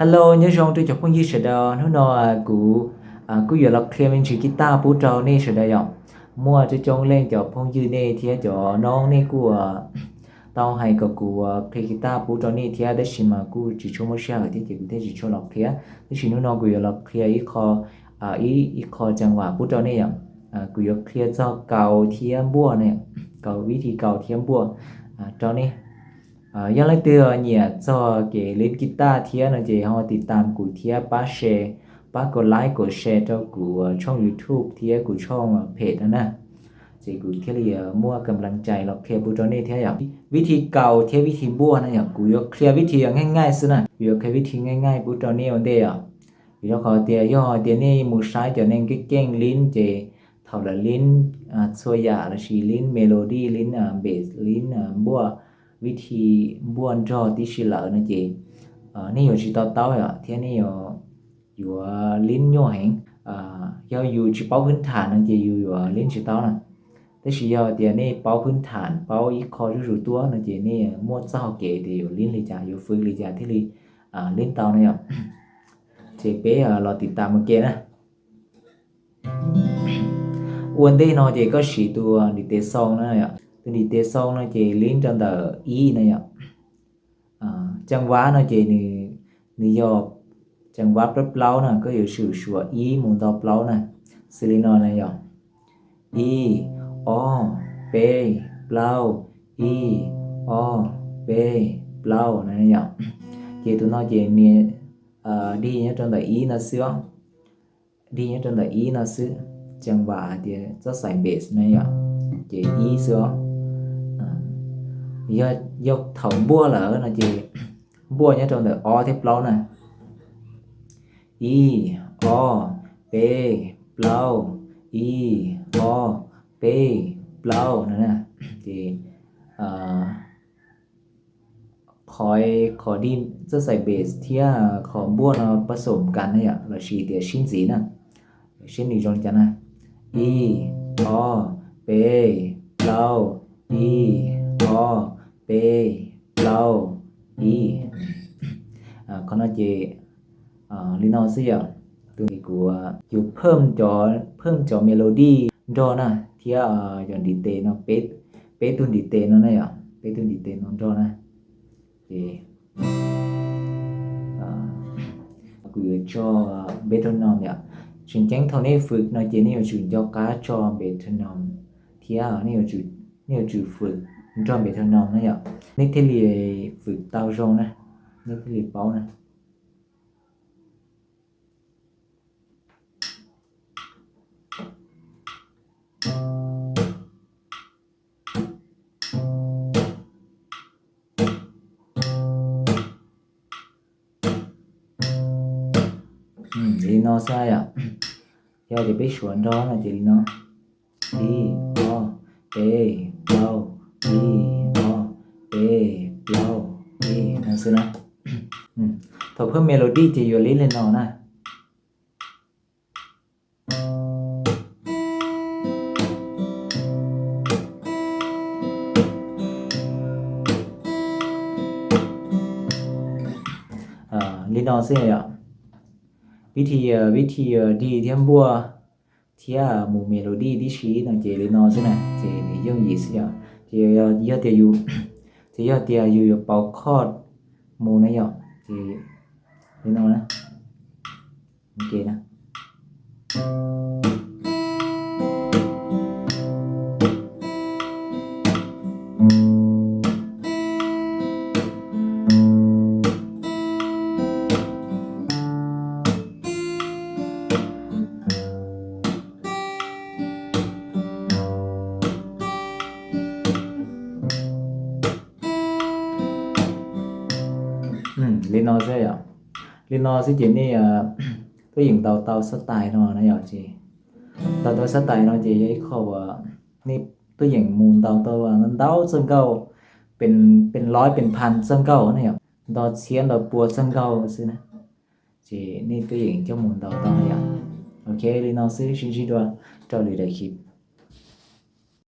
Hello, nyob zoo rau cov phooj ywg sawv daws. Hnub no kuv kuj yuav los qhia me ntsis guitar pub rau nej sawv daws yom. Muaj coob coob leej cov phooj ywg nej thiab cov noob nej kuj tau hais kom kuv qhia guitar pub rau nej thiab, tab sis mas kuj tsis tshua muaj sij hawm thiab ces kuv thiaj tsis tshua los qhia. Tab sis hnub no kuv yuav los qhia ib qho, ib ib qho ceev vam pub rau nej yom. Kuv yuav qhia txog kaus thiab npuaj na, kaus, vib thi kaus thiab npuaj rau nej. Yog leej twg nyiam txog kev lib guitar thiab no ces ho tiv tam kuv thiab pab share, pab kom like kom share rau kuv tshooj YouTube thiab kuv tshooj page no na. Ces kuv thiaj li muaj kam laj cai los qhia pub rau nej thiab yom. Vib thi kaus thiab vib thi npuaj na yom, kuv yuav qhia vib thi nyaij nyaij xwb na, kuv yuav qhia vib thi nyaij nyaij pub rau nej ua ntej yom. Vim rau qhov tias yog hais tias nej mus saib cov neeg keej keej lib ces thaum lawv lib txhua yam lossis lib melody, lib bass, lib npuaj, vib thi npuaj nrog tib si lawm no ces nej yuav tsis to taub yom, thiab nej yuav lib nyuaj heev. Yog yus tsis paub phwb tham no ces yus yuav lib tsis tau na. Tab sis yog tias nej paub phwb tham, paub ib qho zuj zus tuab no ces nej muaj txoj hau kev tias yuav lib li cas, yuav fwv li cas thiaj li lib tau na yom. Ces peb los tiv tam mus ke na. Ua ntej no ces koj siv tus ntiv tes xoo na yom. Tus ntiv tes xoo no ces lib rau ntawm ib na yom. Ceev vam no ces nws yog ceev vam plaub plaub na, koj yuav tsum suav ib mus nto plaub na. Xws li no na yom, ib, ob, peb, plaub, ib, ob, peb, plaub na yom. Ces tus no ces nws dig nyob rau ntawm ib no xwb os. Dig nyob rau ntawm ib no xwb, ceev vam hais tias txoj xais bass na yom, ces ib xwb os. Yog thaum npuaj lawm no ces npuaj nyob rau ntawm ob thiab plaub na. Ib, ob, peb, plaub, ib, ob, peb, plaub no na. Ces qhov, qhov dig txoj xais bass thiab qhov npuaj no pab xom kas na yom, lossis tias sib ntxiv na. Sib nws zoo li cas na. Ib, ob, peb, plaub, ib, ob, peb, plaub, ib. Qhov no ces li no xwb yom. Tus ntiv kuv yuav phaj cov, phaj cov melody nrog na, thiab cov ntiv tes no, peb tug ntiv tes no na yom, peb tug ntiv tes no nrog na. Ces kuv yuav tso metronome yom. Tseem ceeb thaum nej fwm no ces nej yuav tsum nco qab tso metronome thiab nej yuav tsum fwm nrog metronome na yom, nej thiaj li fwm tau zoo na, nej thiaj li paub na. Li no xwb yom. Yog tias peb suav nrog no ces li no, ib, ob, peb, plaub, ib, ob, peb, plaub, ib, no xwb na. Thaum phaj melody ces yuav li li no na. Li no xwb yom. Vib thi, vib thi dig thiab npuaj thiab mus melody tib si no ces li no xwb na, ces nws yooj yim xwb yom. Ces yog tias yus, ces yog tias yus yuav pauv chord mus na yom, ces li no na. Li no xwb yom. Li no xwb ces nej tuaj yeem ntaus tau xab tais no na yom. Ces ntaus tau xab tais no ces yog ib qho uas nej tuaj yeem mus ntaus tau ntau txoj nkauj, pes laib pes pha txoj nkauj na yom, nto txhiab nto pua txoj nkauj xwb na. Ces nej tuaj yeem coj mus ntaus tau yom. Ok, li no xwb, sib ntsib dua rau lwm daim clip.